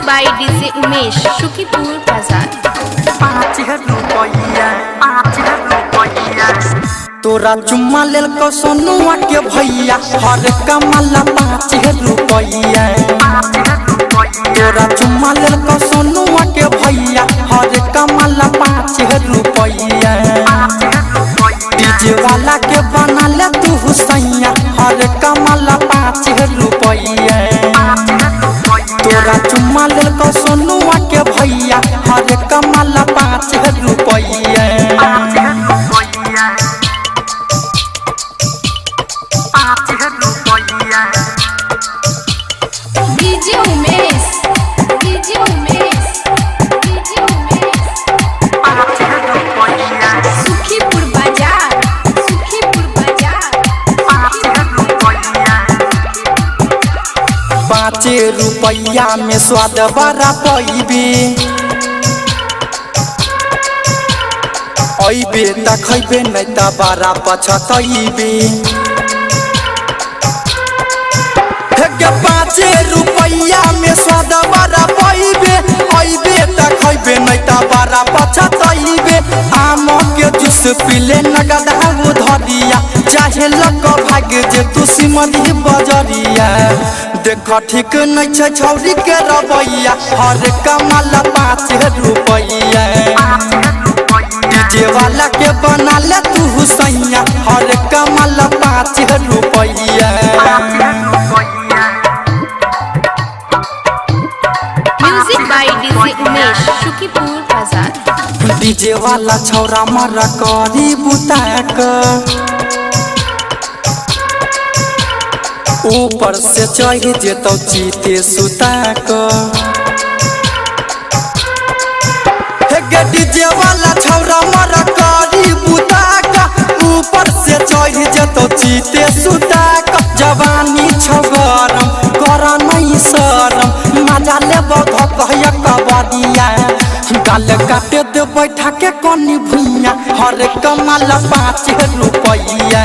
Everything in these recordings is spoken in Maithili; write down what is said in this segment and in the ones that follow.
By DJ Umesh, Sukhipur Bazar. 5 रुपैया, 5 रुपैया। तोरा चुम्मा लेल को सोनुआ के भैया, हर कमला 5 रुपैया। तोरा चुम्मा लेल को सोनुआ के भैया, हर कमला 5 रुपैया। डीजे वाला के बना ले तू हुसैया, हर कमला 5 रुपैया। तोरा चुम्मा लेल को सोनुआ के भैया, हर कमला 5 रुपैया। DJ Umesh, DJ Umesh, DJ Umesh. Sukhipur Bazar, Sukhipur Bazar. 5 रुपैया में स्वाद बड़ा पैबे, अबे त खैबे नहीं त बड़ा पछतैबे। 5 रुपैया में स्वाद बड़ा पैबे, अबे त खैबे नहीं त बड़ा पछतैबे। आम के जूस पीले नगद धरिया, चाहे लक भाग जे तू सिमरी बजरिया। देख ठीक नहीं छै छौरी के रवैया, हर कमला 5 रुपैया। डीजे वाला के बना ले तू हुसैया, हर कमला 5 रुपैया। Music by DJ Umesh, Sukhipur Bazar. DJ वाला छौरा मर करी बुताक, ऊपर से चढ़ जेतौ चीते सुताक। डीजे वाला छौरा मर करी बुताक, ऊपर से चढ़ जेतौ चीते सुताक। जवानी छौ गरम कर नहीं शरम, मजा लेबौ धकहिया कबडिया। गाल काटे दे बैठा के कनी भुइया, हर कमला 5 रुपैया।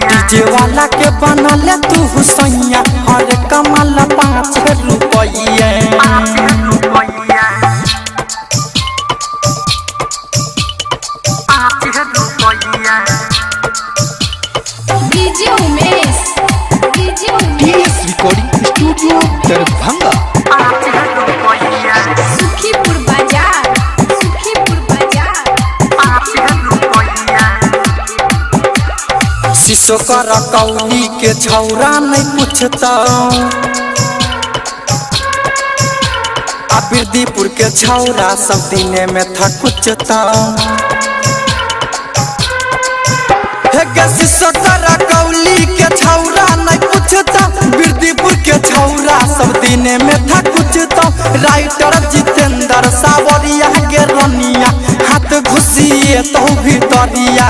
डीजे वाला के बना ले तू हुसैया, हर कमला 5 रुपैया। DJ Umesh, DJ Umesh. TS recording studio Darbhanga. Sukhipur Bazar, Sukhipur Bazar. शीशो कर कौली के छौरा नहीं पूछता, आ बिरदीपुर के छौरा सब दिने में था कुचता। शीशो कर कौली के छौरा नहीं पूछता, बिरदीपुर के छौरा सब दिने में था कुचता। राइटर जितेंद्र सावरिया के रनिया, हाथ घुसिए तो भीतरिया।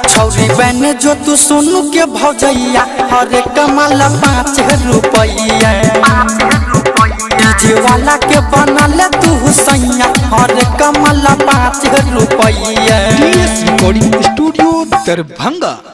छौरी बहन जो तू सोनू के भौजैया, हर कमला 5 रुपैया। डीजे वाला के बना ले तू हुसैया, हर कमला 5 रुपैया। TS recording studio Darbhanga.